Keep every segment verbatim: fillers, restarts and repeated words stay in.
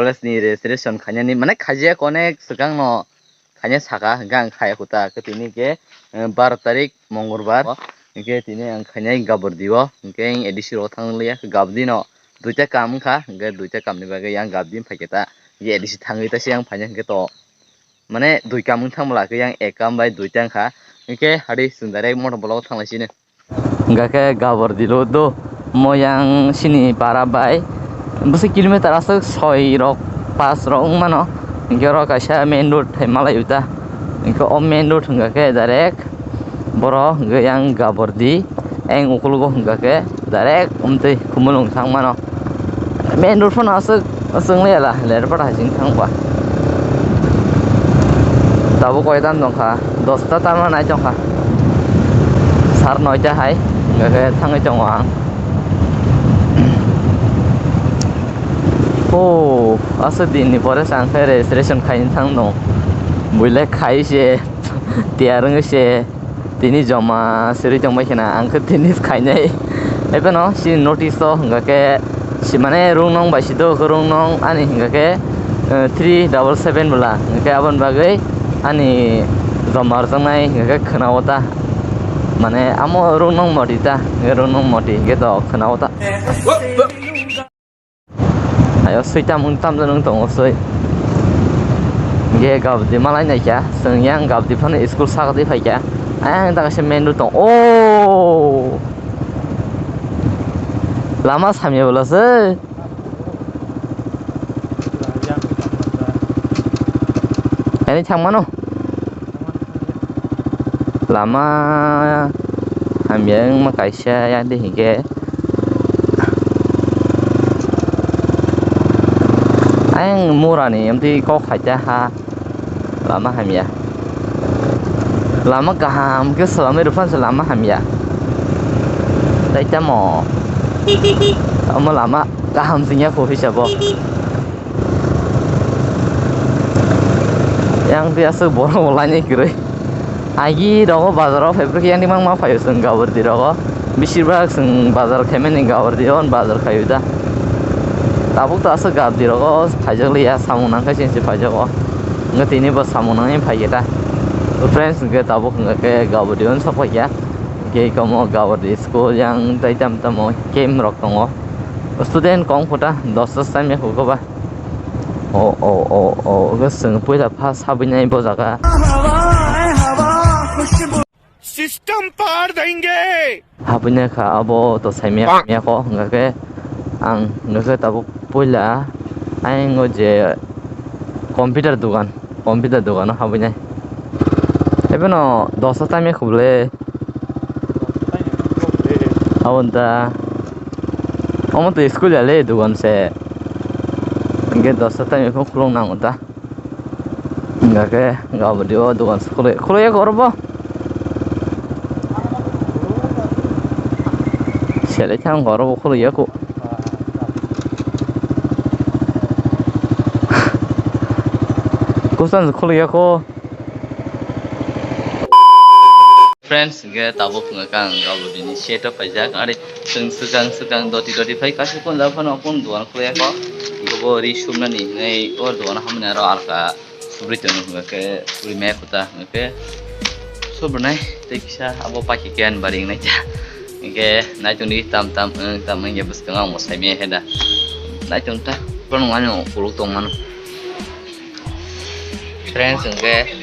college ni registration khainani, mane khaijak onek swkang no khaina saka, hwnkhe ang khaya khuta, khe tini khe, eh, baro tarik Mongolbar, hwnkhe tini ang khainai Gabordi o, hwnkhe ang A D C rok thang liya, Gabordi no duita kam wngkha, hwnkhe duita kam ni bagwi ang Gabordi phai khe ta, hwnkhe A D C thangwi ta se ang phaina hwnkhe to, mane dui kam wng thang bwla khe yang ek kam bai duita wngkha, hwnkhe hadi chwng direct motor block o thang lai sini. Hingkha khe Gabordi road o, mo yang sini para bai bwswk kilometer aswk soi rok, pas rok wng mano. Hingkhe oro kaisa main road hai malai o ta. Hingkhe o main road hingkha khe direct boro hingkhe yang Gabordi, ayang ukologo hingkha khe direct umtwi Khumulwng thang mano. Main road phano aswk, aswk wng ya la, lerpara hai sing thang ba. Tabuk koi tam tong kha, dosta tamo nai tong kha. Sar noita hai, hingkha khe thangwi tongo ang. O, aswk din ni pore se ang khe registration khaina thang nung. Buile khai se, tiyar wngwi se. Tini joma siri tongbai khna, ang khe tini khainai. Ebono chini notice o hingkha khe, si mane rung nong bai si do, rung nong ani hingkha khe, eh, three double seven bwla. Hingkha khe aboni bagwi ani joma rwjaknai hingkha khe khna o ta. Mane amo rung nong moti ta, hingkha rung nong moti hingkhe to khna o ta. Ayo, swi tam wng tam jani wng tongo, swi. Ge Gabordi malai naikha, chwng yang Gabordi phano school sakdi phaikha. Ayang daga se main road tong. O! Lama samya bwla se. Ani thang mano. Lama hamya wngma kaisa, ya de hingke ayang mura ni amtwi kok khaita ha. Lama hamya, lama kaham khe swlamwi rwphan se lama hamya. Tai tamo omo lama kaham singya kho hisabo. Yang twi aswk borok bo lainai kwrwi. Agi rogo bazar o phaibrwk yang twi mangma phaio chwng Gabordi rogo. Beshirbak chwng bazar khaimani Gabordi o bazar khaio da. Tabuk to aswk Gabordi rogo phaijak liya, samung nangkhe chwng se phaijago. Wngkhe tini bo samung nangwi phaikhe ta. Friends, hwnkhe tabuk hwnkhe Gabordi o sok phaikha. Hwnkhe ikomo Gabordi school yang tai tam tamo camp rok tongo. Student kong kho ta, dosta time ya kho ba. O, o, o, o, ogo chwng puila pha sabwi nai bo jaga. System par denge. Habwi nai kha abo to saimya, mya kho, hwnkha khe ang hwnkha khe tabuk puila ayang o je computer dogan, computer dogano habwi nai. Ebono dosta time ya kho le. Aboni ta. Omo twi school ya le dogan se. Hingke dosta time phone khulung nango ta. Hingke Gabordi o dogan se khuluk, khuluk ya kho oro bo. Sele thang kho oro bo khuluk ya kho. Kusan se khuluk ya kho. Friends, hingke tabuk wngkha ang Gabordi ni set o paijak, ari chwng swkang swkang doti doti phai kaisa phone jab phano phone dogan khulai kho, hingke bo ri sumnani hinwi o dogan hamni aro alka subri tongno hingke subri maya khuta hingke subrinai tei kisa abo paikhe keyan bari wngnai ta hingke naitung di tam tam wng tam wngya bwskango ang bo saimaya khe da naitung ta phano ano kuluk tongmano. Friends, hingke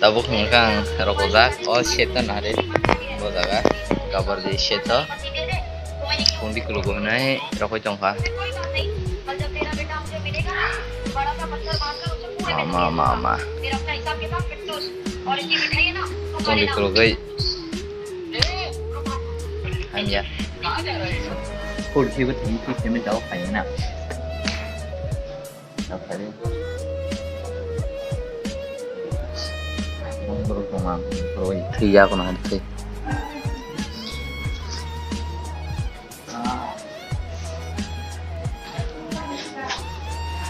tabuk hingke ang rokojak o set no nari bo jaga Gabordi set o kundi kulugo hinai rokoi tongkha. Mama, mama. Kundi kulugoi hamya. Kul khibo thimi khi thimi dao khaina. Thwi ya kono hai thwi.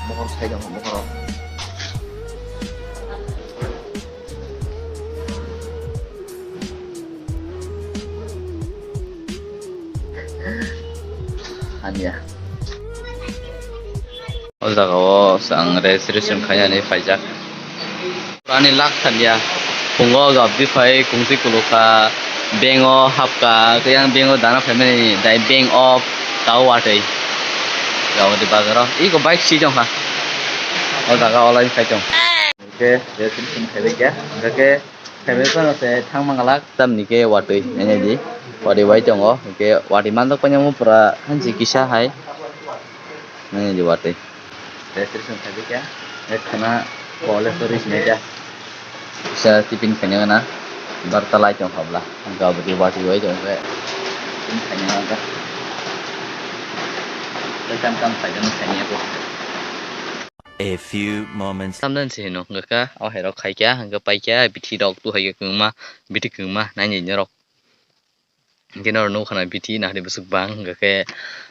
Bohor sai dong, bohor. Hamya. O jaga o ang registration khainani phaijak. Ani lak thaliya. Phungo gabdi phai kungtwi kulukha. Bank o hapka. Khe yang bank o dana phaimani dai bank of tao watwi. Gabdi bazaro. Iko bike si jongkha. O jaga o line khai tong. Hingke registration khaibai khe. Hingke khaibai phano se thang mangalak tamni khe watwi. Nai di. Watwi bai tongo. Hingke watwi manjak painani pura hansi kisa hai. Nai di watwi. Registration khaikhe khe, eh, khwna college o rwis nai khe. Kisa tiffin khaina gana, barta lai tong khabla. Hingkhe abo di watwi bai tong khe, tiffin khaina gana. Tei kam kam khaina khaina ko. A few moments. Tamdan se hino, hingkhe ka, o hai rok khai kya, hingkhe pai kya, bithi rok tu hai khe kwngma, bithi kwngma, nai ni rok. Hingke norok nukha na bithi nahari bwswk bang, hingkha khe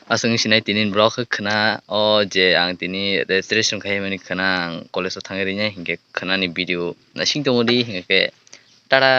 aswk wng sinai tini vlog khwna o je ang tini registration khaimani khwna ang college o thangwi rinai, hingkhe khwnani video naising tongodi, hingkha khe tara.